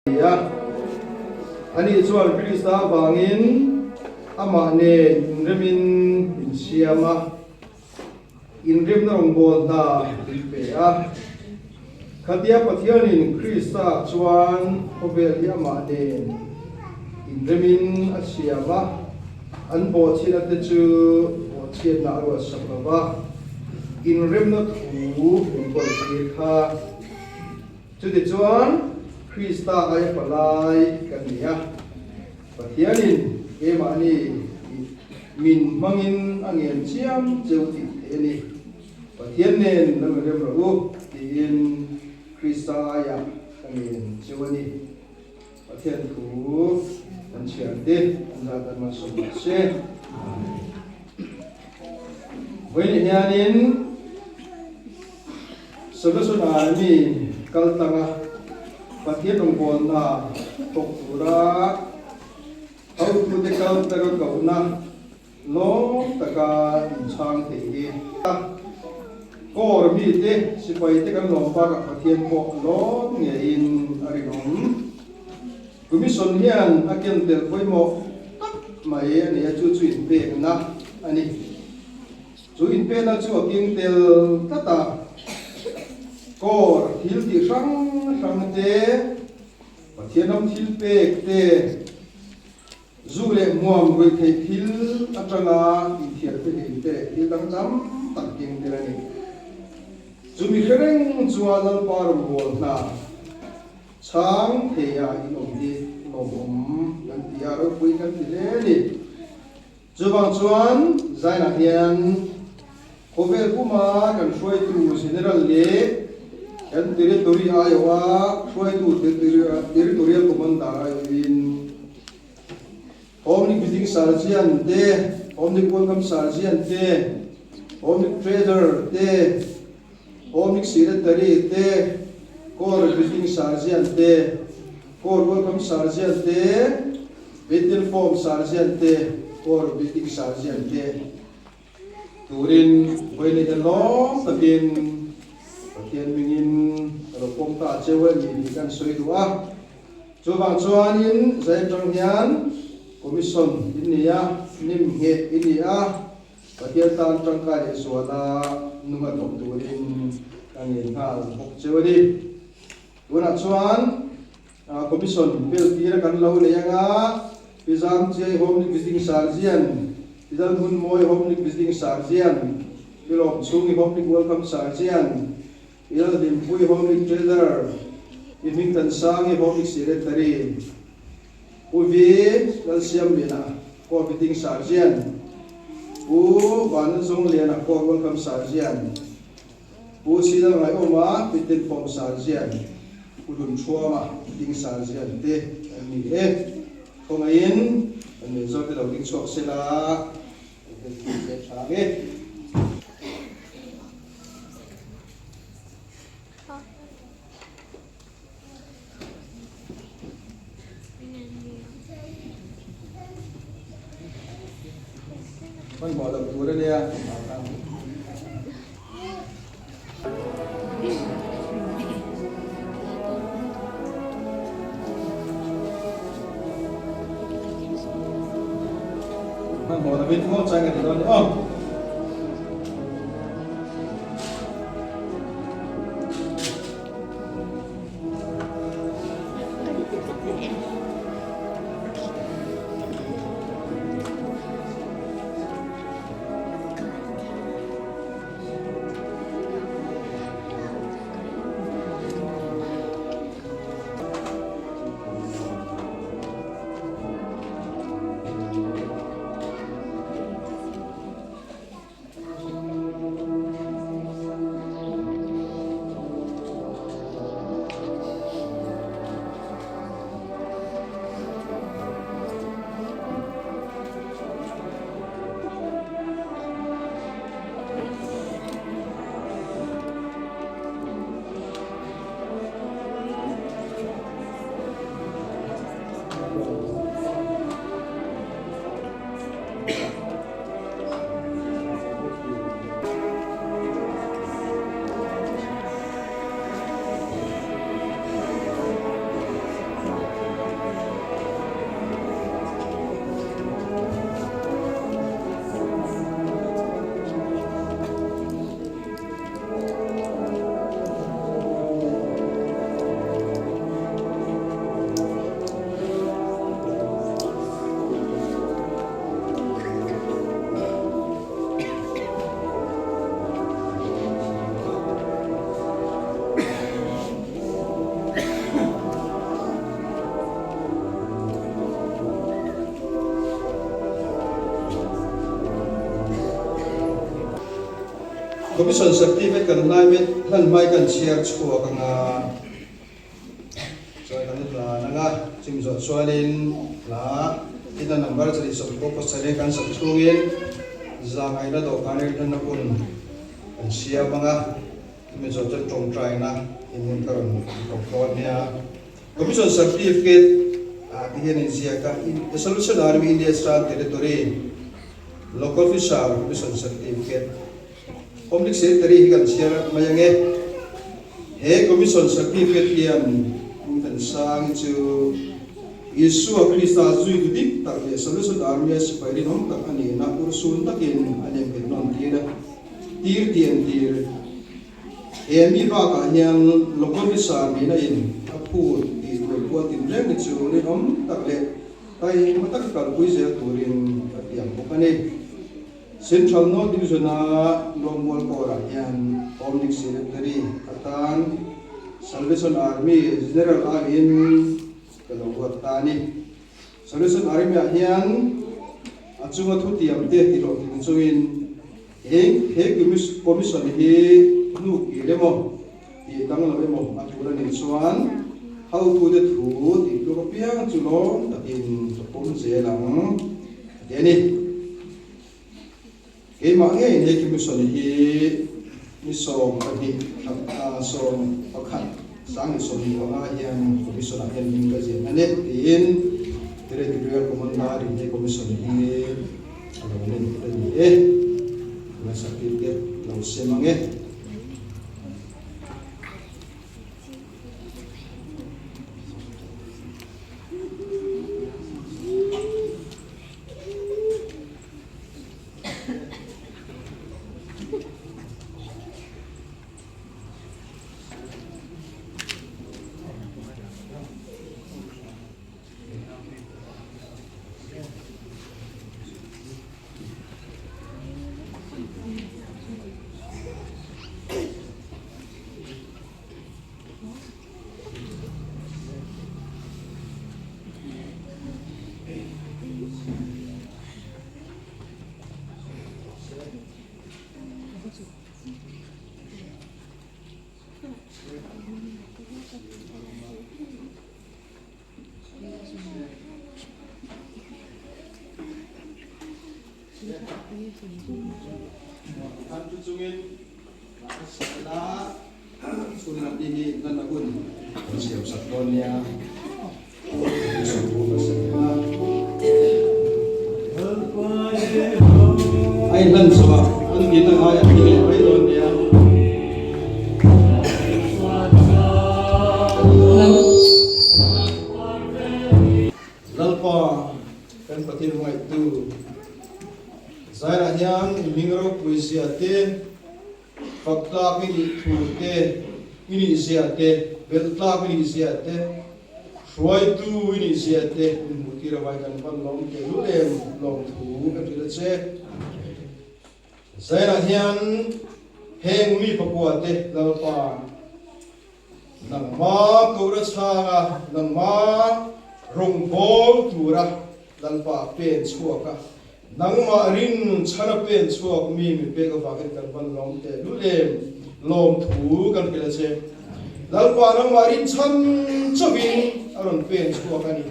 Ni a. Ani chuan Krista avangin amah nen inremin min siam a, inremna rawngbâwl hna min pe a. Khatia Pathianin Krista chuan khawvel hi amah nen inremin a siam a, an bawhchhiatna te chu bawhchhiatna a ruatsak lo va, inremna thu min kawltir kha. Chutichuan, Krista aia palai kan ni a, Pathianin keimahni min hmangin a ngen chiam cheu tih theih a ni. Pathian nen lo inrem rawh u tiin Krista aia ka ngen cheu a ni. Pathian thu kan chhiar te an zat an malsawm rawh se. Vawiin hianin Solution Army kal tanga Pathian rawngbawlna thawk tura hotute kal tanga kohna lawm taka inchhang thei hi Corps mite sipaite kan lawm bakah Pathian pawh lawm ngeiin a rinawm. Commission hian a ken tel pawimawh tak mai a ni a, chu chu inpekna a ni. Chu inpekna chu a keng tel tlat a, Corps thil tih hrang hrang te, Pathian ram thil pek te, Zu leh hmuam ruih theih thil atanga inthiar te leh inte thil dang tam tak keng tel a ni. Chu mi hre reng chuan Lalpa rawnbawl hna chhang theia in awm hi lawmawm kan ti a, ropui kan ti hle a ni. Chuvang chuan Zainah hian khawvel puma kan hruaitu General leh kan Territory aiawha hruaitu Territorial Commander aiawhin Omni Visiting Sergeant te, Omni Welcome Sergeant te, Omni Treasurer te, Omni Secretary te, Corps Visiting Sergeant te, Corps Welcome Sergeant te, Battle Form Sergeant te, Corps Visiting Sergeant te turin vawiin hian lawm takin Pathian hmingin ka lo pawm ta cheu a ni tih kan sawi duh a. Chuvang chuanin zai atang hian Commission in ni a, hnim ngheh in ni a, Pathian tan tangkai leh zuala nunga thawk turin ka ngen nghal bawk cheu a ni. Tunah chuan Commission bel tira kan lo nei anga Pi Zam Chiai Homely Visiting Sergeant, Pi Dal Hmun Mawi Homely Visiting Sergeant, Pi Lawm Chhungi Homely Welcome Sergeant, Pi Lal Hlimpui Homely Treasurer, Pi Hming Tan Sangi Homely Secretary, Pu Vi Lalsiamliana Corps Visiting Sergeant, Pu Vanlalzawng Liana Corps Welcome Sergeant, Pu Sila Ngaiawma Pitin Form Sergeant, Pu Dunthuama Ding Sergeant te an ni e. Khawngaihin kan nei zawk te lo ding chhuak se la, kan hel thei leh tha ang e. Hmanhmawh loh tur a nia. Hmanhmawh lovin ngaw chang a ti dawn ni aw. Commission certificate kan hlai mek hlan hmai kan chhiar chhuak anga chuan kan hlan anga chumi zawh chuanin hla ina number chali 90 pasarih kan sak chhungin zangaihna dawhkan rin hlanna hun kan siam anga chumi zawh chuan tawngtaina in hun ka rawn kawp dawn nia. Commission certificate ah te hian inziak a, The Solution Army India Stan Territory Local Officer Commission Certificate Public Secretary hi kan chhiar mai ange. He Commission Certificate hian Pu Thansangi chu Isua Krista zuitu dik tak leh Solution Army-a sipai rinawm tak a nihna urhsun takin a nemnghet nawn tir a, tir tih an tir. He mi bakah hian Local Officer nihna in a phut tih tur kual tinreng hi chu rinawm tak leh taima taka kalpui zel turin ka tiam bawk a ni. Central North Division-a Lawmmual Kawrah hian Omnic Secretary atan Salvation Army General aiin ka lo ruat ta a ni. Salvation Army-ah hian a chunga thutiam te tihlawhtling chungin he he Commission hi hnuk kir emaw tih danglam emaw a tul a nih chuan hotute thu tih tluk apiang chu lawm takin ka pawm zel ang a ti a ni. Keimah ngeiin he Commission hi ni 12 thla 11 2025 hian Commission ah hian hming ka ziah a ni tiin Territorial Commander in he Commission hi a lo nen a ni e. Tunah certificate lo sem ang e. An chu chungin Chhunlam hi hi hlan a hun kan siam sak dawn nia. A inhlan chho a, an tih na ngai a hming leh mai dawn nia. Lalpa kan Pathian hmangaihtu Zairah hian i hming ropui zia te, Fak tlak i nih thu te, i nih zia te, belh tlak i nih zia te, hruaitu i nih zia te min hmuh tir avai kan van lawm teh lul em lawm thu ka hrilh a che. Zainah hian heng mi pakua te Lalpa nangma kohra chhanga nangma rawngbâwl tura Lalpa pen chhuak a, nangmah rin chhana pen chhuak mi min pek avangin kan van lawm teh lul em lawm thu kan hrilh a che. Lalpa nangmah rin chhan chauhin a rawn pen chhuak a ni.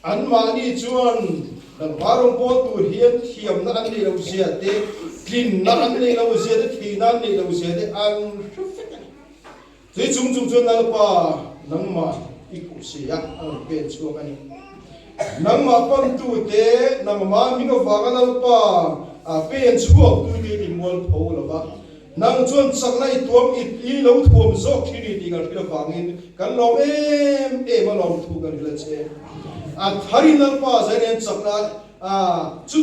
Anmahni chuan nangmah rawngbâwl tur hian thiamna an neih loh zia te, tlinna an neih loh zia te, theihna an neih loh zia te an hre vek a ni. Tui chung chung chuan Lalpa nangmah i khuh si a, a rawn pen chhuak a ni. Nangmah pantute, nangmah min avanga Lalpa pen chhuaktute i mual pho lo va, nang chuan chakna i tuam i lo thuam zawk thin i tih kan hrilh avangin kan lawm em em a lawm thu kan hrilh a che. A tharin Lalpa zainen chakna chu.